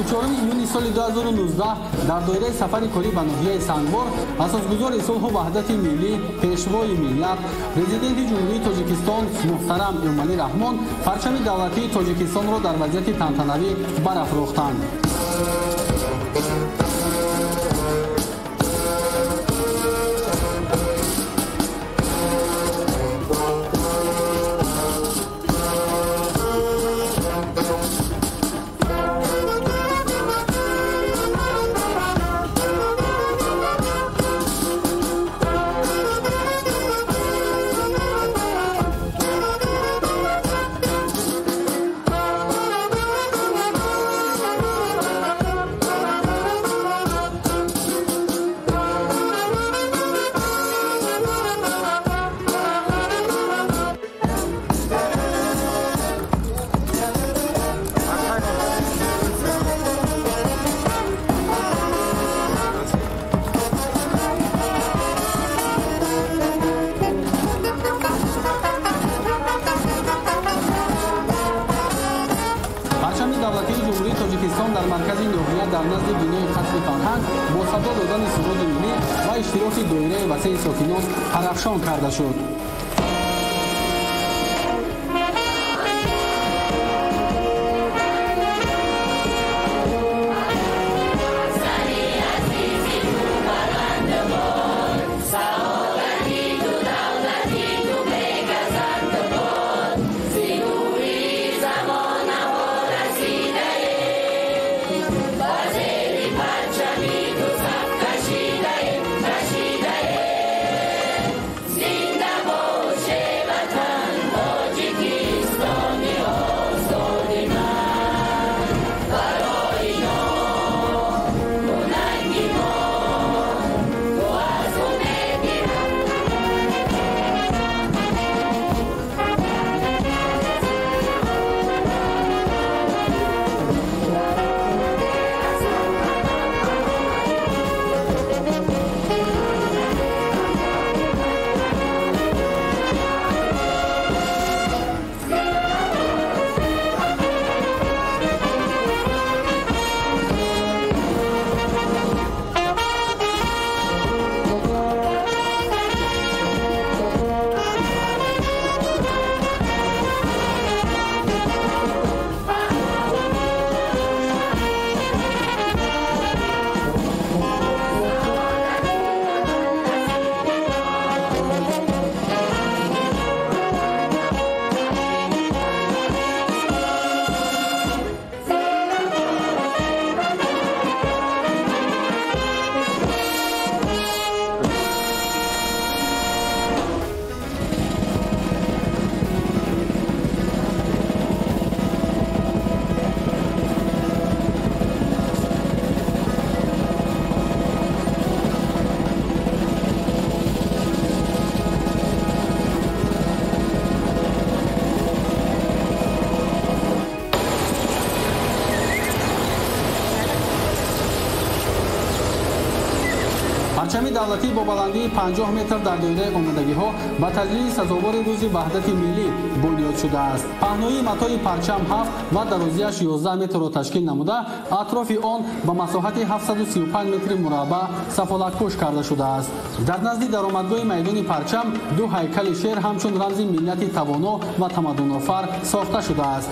24 июни соли 2019 дар доираи сафари корӣ ба ноҳияи Сангвор асосгузори сулҳу ваҳдати миллӣ, пешвои миллат, президенти Ҷумҳурии Тоҷикистон муҳтарам Эмомалӣ Раҳмон парчами давлатии Тоҷикистонро дар вазъияти тантанавӣ барафрохтанд. Давлатии Ҷумҳурии Тоҷикистон дар маркази ноҳия дар назди бинои қасри фарҳанг бо садо додани суруди миллӣ ва иштироки доираи васеи сокинон парафшон карда шуд. Парчами давлатӣ бо баландии 50 метр дар доираи омодагиҳо ба таҷлили сазовори рӯзи ваҳдати миллӣ бунёд шудааст. Паҳноии матои парчам 7 ва дарозиаш 11 метрро ташкил намуда, атрофи он ба масоҳати 735 метри мураббаъ сафолаткӯш карда шудааст. Дар назди даромадгоҳи майдони парчам ду ҳайкали шер ҳамчун рамзи миллати тавоно ва тамаддунофар сохта шудааст.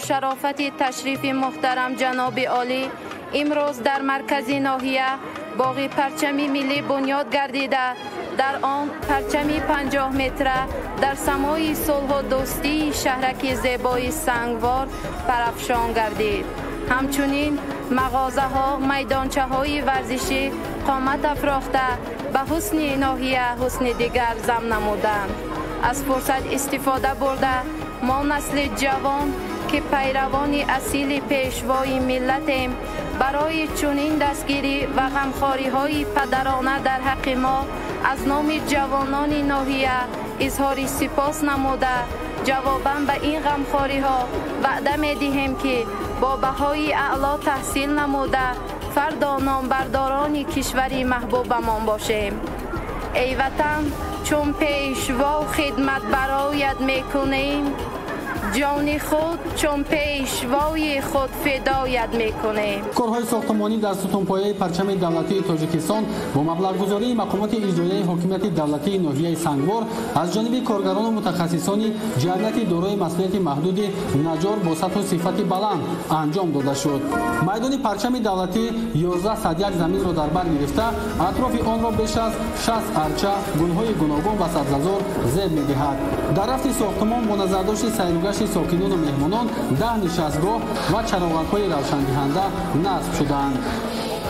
Шарофати ташрифи муҳтарам ҷаноби олӣ имрӯз дар маркази ноҳия боғи парчами миллӣ бунёд гардида, дар он парчами 50 метра дар самои сулҳу дӯстии шаҳраки зебои Сангвор парафшон гардид. Ҳамчунин мағозаҳо, майдончаҳои варзишӣ қомат афрохта ба ҳусни ноҳия ҳусни дигар зам намуданд. Аз фурсат истифода бурда, мо насли ҷавон, ки пайравони асили пешвои миллатем, барои чунин дастгирӣ ва ғамхориҳои падарона дар ҳаққи мо аз номи ҷавонони ноҳия изҳори сипос намуда, ҷавобан ба ин ғамхориҳо ваъда медиҳем, ки бо баҳои аъло таҳсил намуда, фардо номбардорони кишвари маҳбубамон бошем. Эй ватан, чун пешво хидмат бароят мекунем, ҷони худ чун пешвои худ фидоят мекунем. Корҳои сохтмонӣ дар сутунпояи парчами давлатии Тоҷикистон бо маблағгузории мақомоти иҷроияи ҳокимияти давлатии ноҳияи Сангвор аз ҷониби коргарону мутахассисони ҷамъияти дорои масъулияти маҳдуди Наҷор бо сатҳу сифати баланд анҷом дода шуд. Майдони парчами давлатӣ 1101 заминро дар бар гирифта, атрофи онро беш аз 60 арча, гулҳои гуногун ва сабзазор зеб медиҳад. Дар рафти сохтмон бо назардошти сайругашти сокинону меҳмонон 10 нишастгоҳ ва чароғакҳои равшандиҳанда насб шудаанд.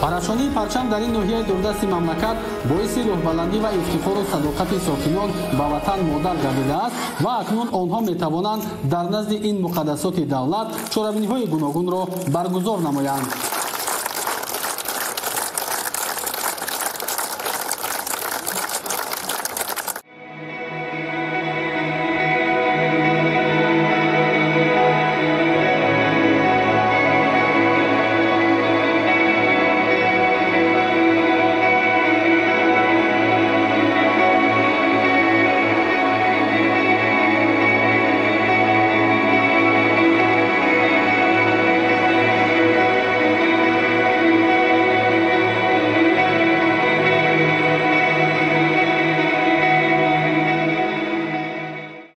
Парафшонии парчам дар ин ноҳияи дурдасти мамлакат боиси рӯҳбаландӣ ва ифтихору садоқати сокинон ба ватан модар гардидааст ва акнун онҳо метавонанд дар назди ин муқаддасоти давлат чорабиниҳои гуногунро баргузор намоянд.